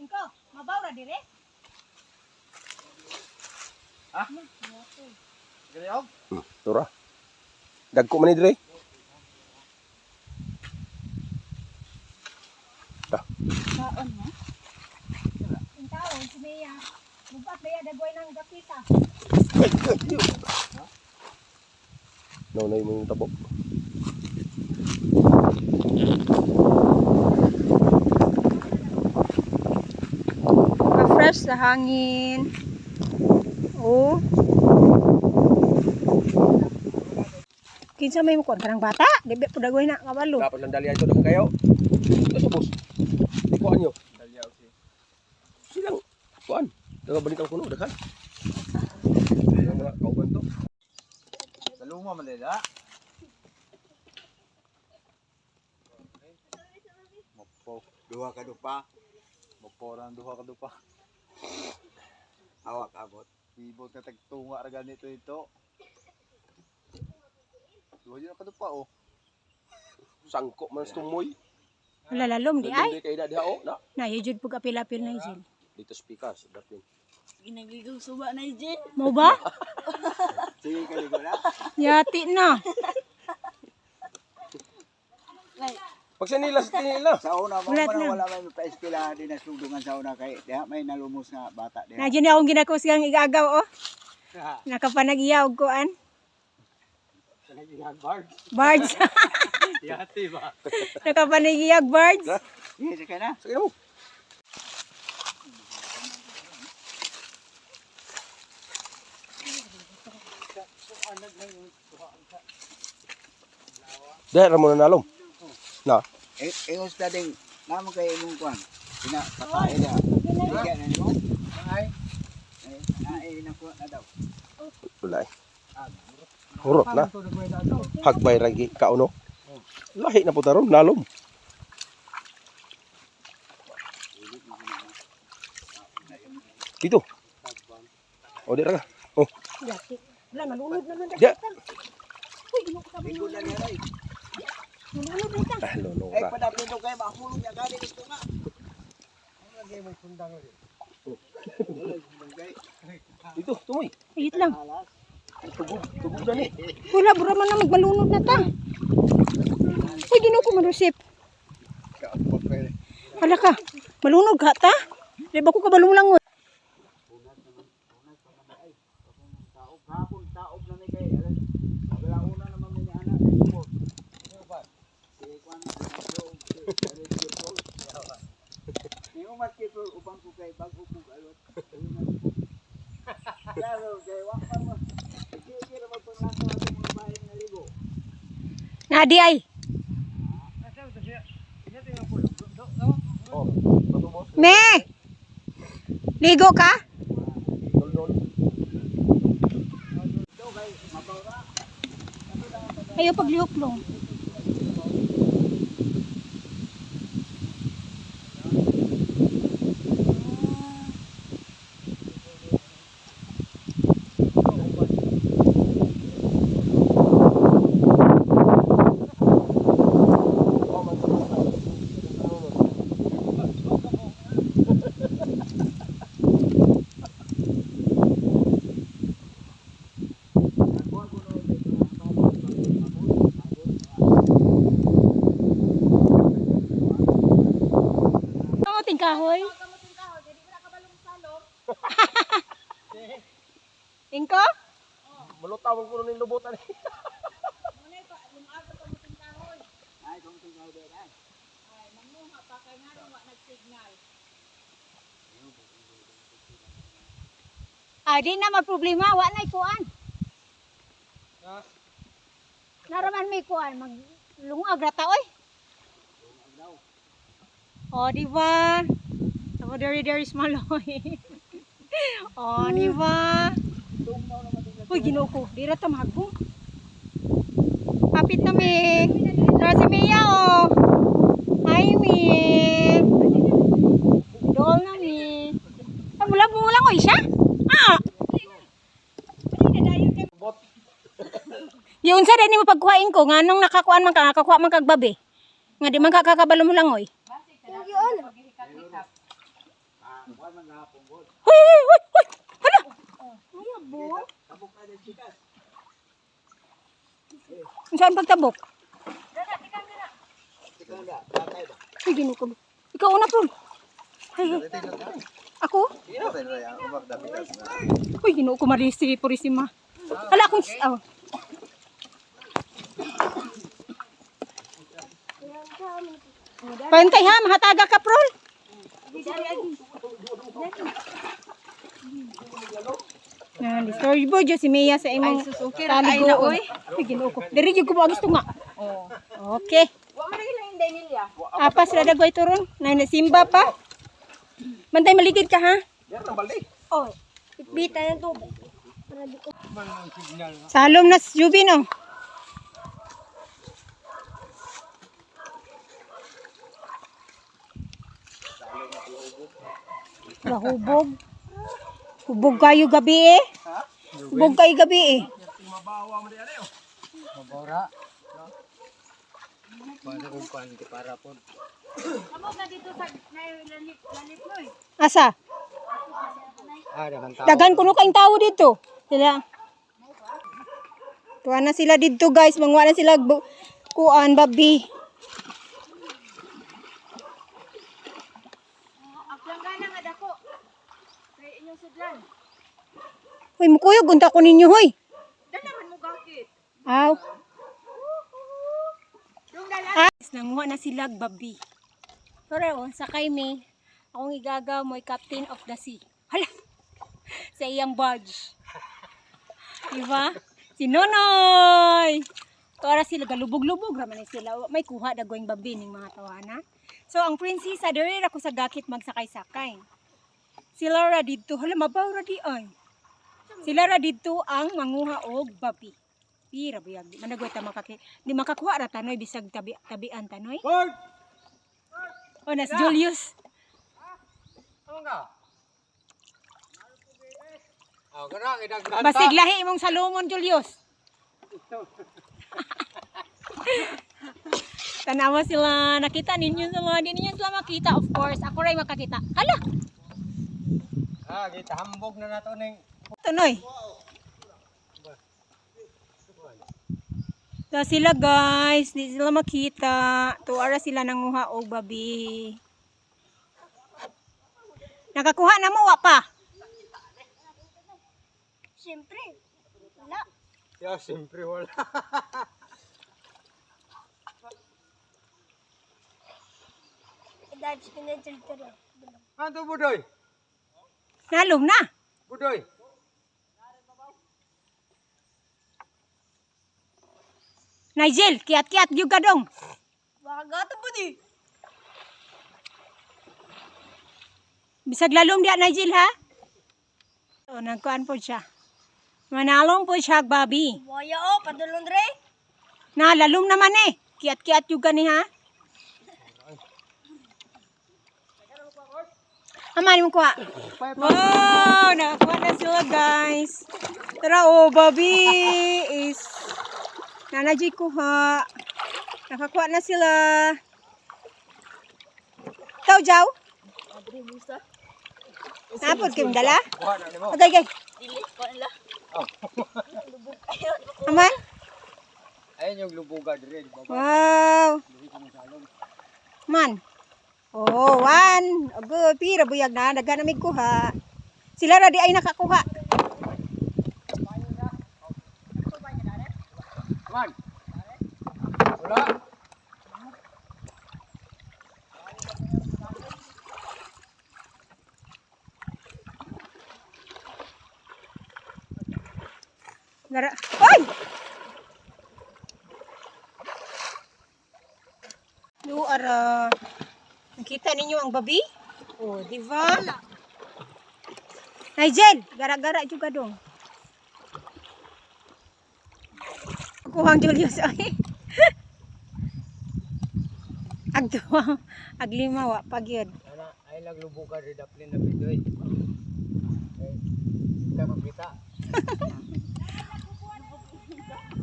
Ingko, mabaw ra dire? Galiog? Tura. Dagko man ni dire. Kaon mo? Ang taon, si Mia. Bubat ba ya dagway ng gapita? Ay, ay, ay. No, na yung tabok. Fresh sa hangin. Oh. Kinsa may mukuan kanang bata? Di ba po dagway na kabalo. Dapat lang dalian ito daghan kayo. Ito boss. Di kuan nyo. Dalyaw si. Silang kuan. Daga balik ang kuno daghan. Ang mga kauban to. Sa luma man nila. Mopo. Duha ka dupa, Mopo ra ang duha ka dupa. awak abot. Ibot ka tagtunga ra ganito ito. Duha yun ka dupa oh. Sangko man sa tumoy. Wala lalom di ay. Di kay na diha oh. Na. Na jud pug apil-apil na jud. Dito speakers dapin. Ginagigaw suba na Jin. Mo ba? Sige ka ligo na. Yati na. Pag sa nila sa tinila. Sa una mo Ulat man na. wala may paeskila din na sugdungan sa una kay diha may nalumos nga bata diha. Na jud akong ginakusgang igagaw oh. Nakapanag-iya og kuan. Birds. Yati ba? Nakapanag-iya og birds. Sige, sige na. Sige na mo. Dahil ra mo na nalom. Na. Eh, ingos ta ding namo kay imong kuan. Pina patay diha. Bigyan na nimo. Ay. Eh, na eh nakuha na daw. Wala eh. Hurot na. Hagbay ragi kauno. Lahi na po taron nalom. Dito. O di ra ka. Oh, Yati. Wala nalunod na nun. Di. Uy, ginoo ka ba? Ligo na niya ray. Nalunod na ta. Ah, lolo Eh ra. padapin do kay mahulog niya gani dito nga. Dito, tumoy. Ayit lang. Tubog, tubog na ni. Wala bura man na magmalunod na ta. Uy, ginoo ko manusip. Hala ka. Malunod ka ta? Di ba ko kabalulang? Taob hapon taob na mi kay alas. Wala una naman mi ni anak kay kumot. Si kuan Niyo matkito ubang ko kay bago ko alot. Klaro kay wa pa mo. Sige sige magpanglato ato mga bahin nga ligo. Nadi ay. Oh, patubos. Me. Ligo ka? Dol-dol. Ayaw paglihok long. Kamuting kahoy. Ingko? Malutawang ko ning lubutan. Ay kung tingay din ay. Ah, di na maproblema, wa na kuan. Naraman may kuan, mag lungag ra ta oy. Oh, di ba? Ako deri deri smaloy. Oh, di ba? Uy, Ginoo ko, di ra ta mahagbong. Kapit na mi. Tara si Mia oh. Hi Mi. Dool na mi. Ah, mula lang oy siya. Ah. Yung unsa dai nimo pagkuhain ko nganong nakakuan man ka nakakuha man kag babe. Nga di man ka kakabalo mo lang oy. Hoy, hoy, hoy, hoy. Hala. Saan pagtabok? Ay, ginoo ko. Ikaw una, Prol. Ay, ay. Ako? Uy, ginoo ko marisi, purisima. Hala akong... Oh. Pantay ha, mahataga ka, Prol. Na, disturbo dyan si Mia sa imong okay ra kay na, taligo. oy. Ay, ginoo ko. Diri jud ko mo gusto nga. Okay. Wa man lagi lang inday nila. Apas ra dagway turon. Nay na simba pa. Bantay maligid ka ha. Oh, bitbita ng tubig. Para di ko Salom na si Jubin oh. Hubog. Hubog kayo gabi eh. Hubog kayo gabi eh. Mabora. Para kung kuan para po. Asa? Ah, daghan tao. Daghan kuno kayong tao dito. Sila. Tuwa na sila dito guys. Manguha na sila kuan babi. Ang nga dako. Kay inyong sudlan. Hoy, mukuyog unta ko ninyo hoy. Dala man mo gakit. Aw. Dong dala. Ah, nanguha na sila babi. Pero oh, sakay mi. Akong igagaw mo'y captain of the sea. Hala. Sa iyang barge. Diba? Si Nonoy. Tuara sila galubog-lubog raman ni sila. Wa may kuha dagoing babi ning mga tawana. So ang prinsesa diri ra ko sa gakit magsakay-sakay. Sila ra didto, hala mabaw ra di ay. Sila ra didto ang manguha og babi. Pira buyag, managoy ta makaki. Di makakuha ra tanoy bisag tabi tabian tanoy. Bird! O nas Julius. Ano ka? Ah, kana kay daghan Basig lahi imong Salomon Julius. Tanawa sila, nakita ninyo sila, di ninyo sila makita of course. Ako ray makakita. Hala, Ah, kita hambog na nato ning tunoy. So sila guys, di sila makita. Tuara sila nanguha og babi. Nakakuha na mo wa pa. Siyempre. Wala. Ya, siyempre wala. Dahil ko na dito. Anto budoy? Nalom na. Budoy. Nigel, kiat-kiat gyud ka dong. Baka gato po di. Bisag lalom diya Nigel ha. So nagkuan po siya. Manalong po siya babi. Waya oh, padulong dre. Na lalom naman eh. Kiat-kiat yung gani ha. Ama, mo kuha. Wow, nakakuha na sila guys. Tara oh, babi is Nana J kuha. Nakakuha na sila. Tao, Jaw? Napod kayong dala? Kuha na nimo. Okay, okay. Dili ko nila. Aman? Ayun yung lubuga dire, di ba? Wow. Man. Oh, one. Oh, good. Pira buyag na. Daga na may kuha. Sila ra di ay nakakuha. Man. Wala. Gara. Ay! Do ara. Nakita ninyo ang babi? Oh, di ba? Nigel, gara-gara juga dong. Kuhang Julius ay. Ag duha, ag lima wa pagyud. Ana, ay lang lubuga dire daplin na bidoy. Eh, kita makita.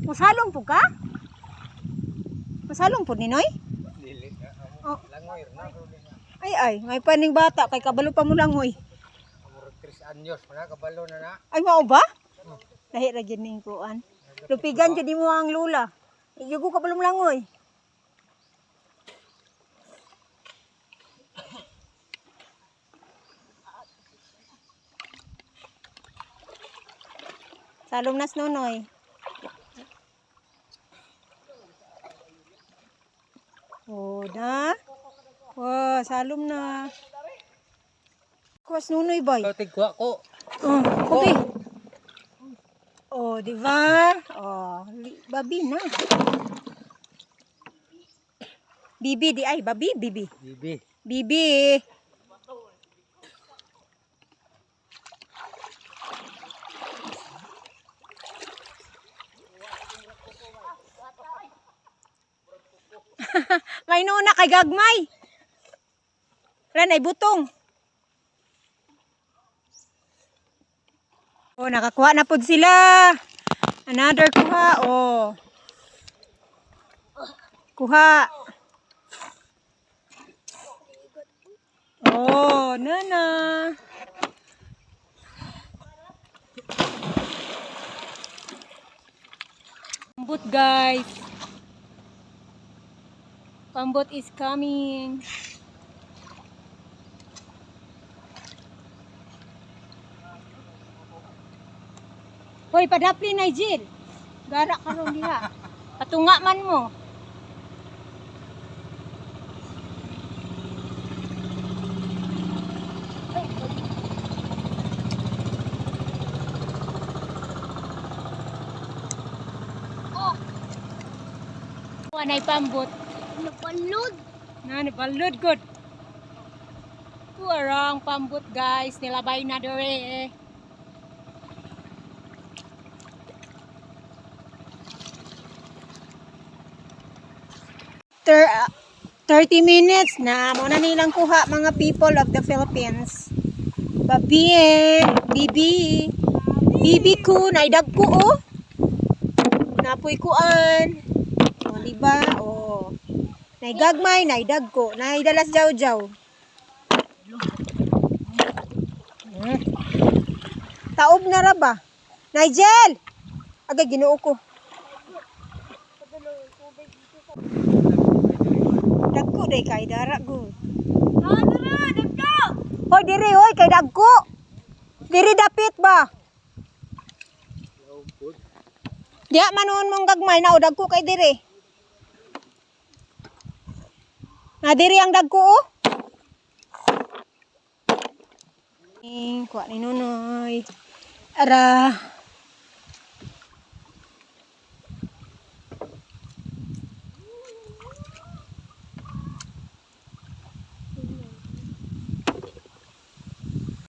Musalong po ka? Musalong po ni Noy? Dili. Ay ay, may paning bata kay kabalo pa mo langoy. Murag 3 anyos pa na kabalo na na. Ay mao ba? Lahi ra gyud ning kuan. Lupigan jud nimo ang lula. Yugo kabalo mo langoy. Salom nas nonoy. Oh, na. Wow, salom na. Kuwas nunoy bay. Tigwa ko. Oh, kopi. Oh, di ba? Oh, babi na. Bibi di ay, babi, bibi. Bibi. Bibi. May nuna kay gagmay. Wala na butong. Oh, nakakuha na pod sila. Another kuha. Oh. Kuha. Oh, nana. Pambot, guys. Pambot is coming. Hoy, padapli Nigel. Gara karon diha. Patunga man mo. Anay pambot. Napalod. Na, nabalod good. Tuarang pambot guys, nilabay na dore eh. Ter 30 minutes na mo na nilang kuha mga people of the Philippines. Babi eh, bibi. Bibi ko, naidag ko oh. Napoy kuan. O, di ba? Oh. Naigagmay, naidag ko. Naidalas jaw-jaw. Taob na ra ba? Nigel! Agay, ginoo ko. Dagko day kay dara go. Ah, dara, dagko. Hoy diri hoy kay dagko. Diri dapit ba? Diha man mong gagmay na o dagko kay diri. Na diri ang dagko oh. Ing kuha ni Nonoy. Ara.